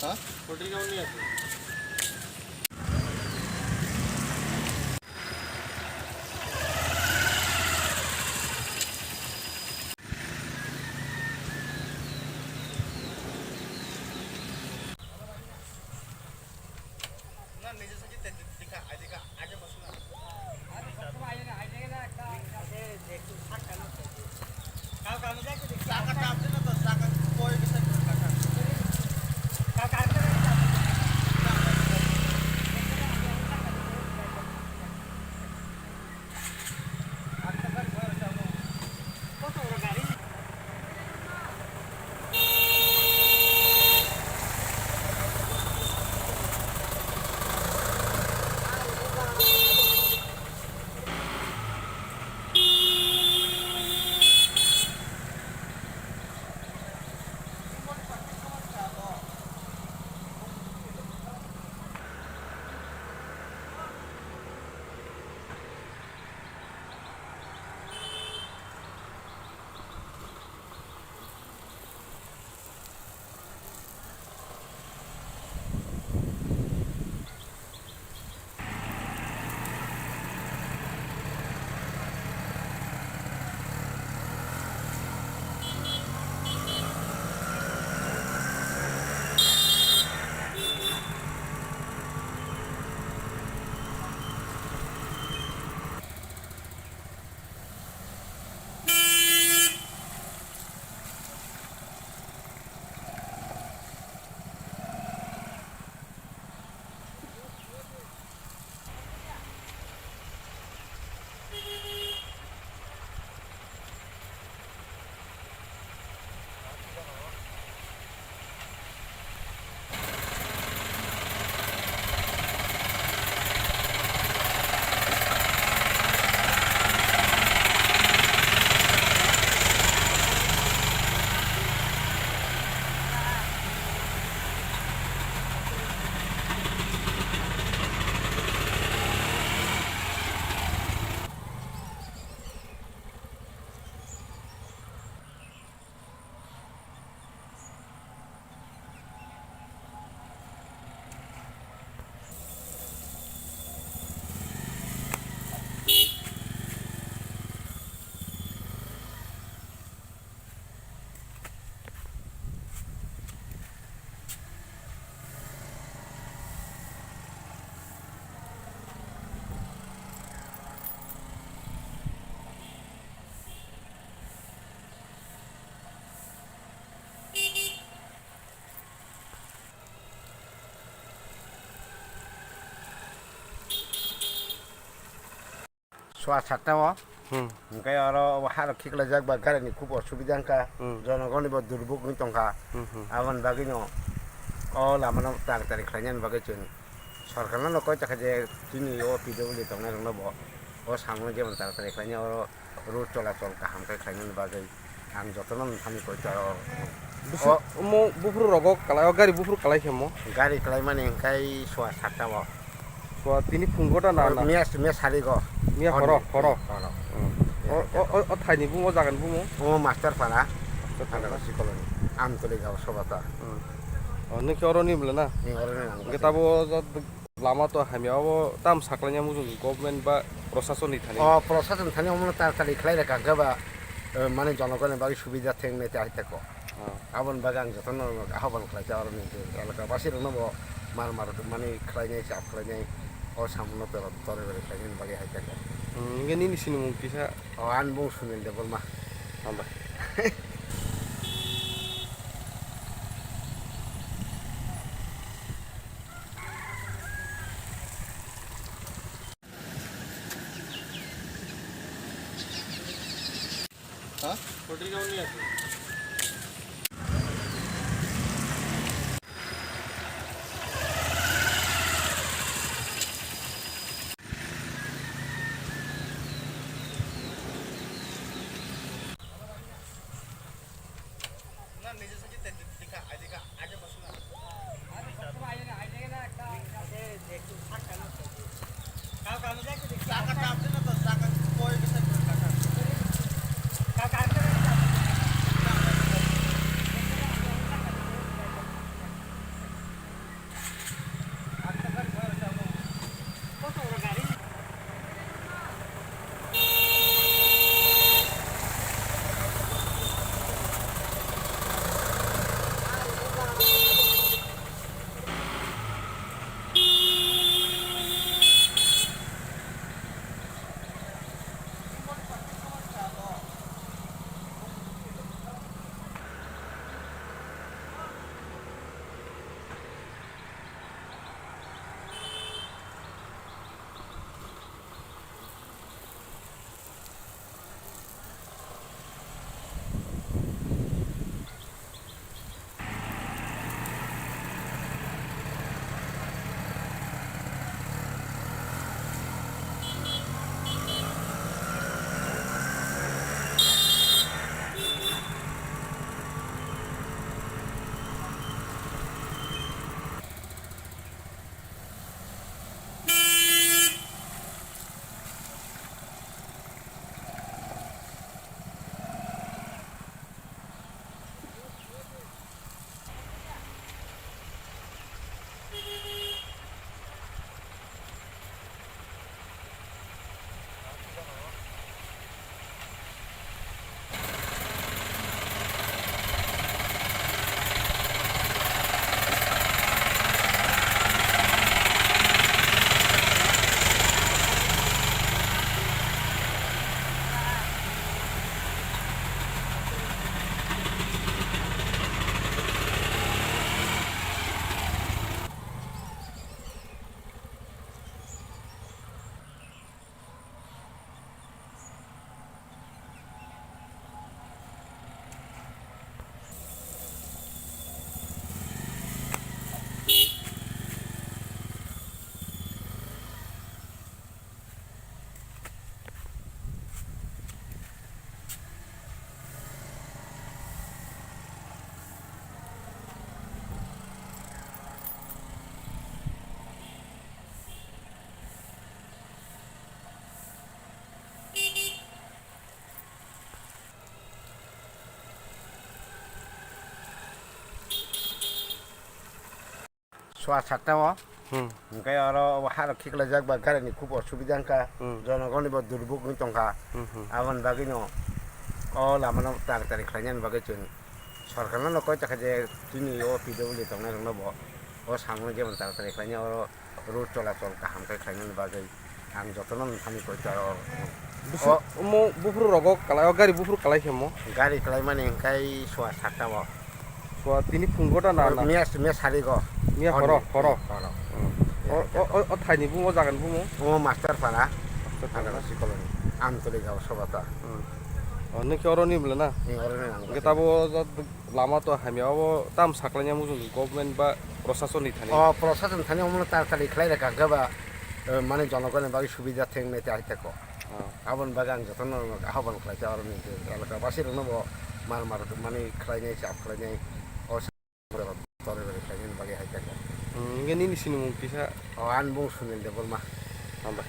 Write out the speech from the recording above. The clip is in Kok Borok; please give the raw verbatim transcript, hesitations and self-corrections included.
হ্যাঁ? পোল্ট্রি কেমন নিয়ে আসবে? Sua satta o. Hmm. Hingke oro haro khiklaijak ba gari ni khub osubida wngkha. Hmm. Jonogoni bo durbuk wng tongkha. Hmm, hmm. Aboni bagwi no o lama no tari tari khlainani bagwi chwng sorkar no koi tongkha je chini o P W D tongnai rok no bo o samung jemon tari tari khlainai oro road cholachol kaham khe khlainani bagwi ang jotono nini thani koi tongkha. Bisi o omo buphuru rogo kalai o gari buphuru kalai khe mo. Gari khlaimani hingkai sua satta o. Sua tini phungo ta na na. Miya, miya sari go. Miya horo, horo. Horo. Hmm. O, o, o, o thaini bumo, o jagani bumo. O Master Para. Master Para. Ana si koloni. Amtoli gao sobata. Hmm. O, nokhe oro ni bwle na? Ni oro ni nang. Hingke tabo lama to hamya, obo tam saklaina mujung government ba prosason ni thani. O, prosason thani omo ta tari khlai reka hingke ba, eh, mane jonogoni bagwi subida theng nai te hai te ko. Ah. Aboni bagwi ang jotono ahobon khlai kha, oroni elaka basi rokno bo mar mar mani khlainai, chap khlainai, o samunno toro tore tore khlainani bagwi hai kha. Hmm, hingke nini sinimung kisa? O, ani mung Sunil Debbarma. Hambai. হ্যাঁ? হোটেল কেমন নিয়ে আসবে? Sua satta o. Hmm. Hwnkhe oro o harok khiklaijak ba garini khub osubida wngkha. Hmm. Jonogoni bo durbuk wng tongkha. Hmm, hmm. Aboni bagwino o lamano taratari khlainani bagwi chwng sorkarno no koi tongkha je chini o P W D tongnai rokno bo o samung jemon taratari khlainai oro road cholachol kaham khe khlainani bagwi ang jotono nini thani koi tongkha. Bisi-, o omo buphuru rogo kalai, o gari buphuru kalai khe mo? Gari kalaimani hwnkhe sua satta o. Sua tini phungo da na, na? Miya, miya sari go. Miya horo, horo. Horo. Hmm. O, o, o, o thaini bumo, o jagani bumo? O Master Para. Master Para. Agaro sikoloni. Amtoli gao sobata. Hmm. O, nokhe oro ni bwle na? Ni oro ni ang. Hwnkhe tabo o lama to hamya, obo tam saklaina mujung government ba prosason ni thani? O, prosason thani omo taratari khlai rwkha hwnkhe ba, eh, mane jonogoni bagwi subida thengnai tei hai tako. Ah. Aboni bagwi ang jotono ahobon khlai kha, aro ni elaka basi rokno bo mar mar mani khlainai, chap khlainai, o sa-, tore tore khlainani bagwi hai kha. Hmm, nge nini sinimung kisa? O, ani mung Sunil Debbarma. Hambai.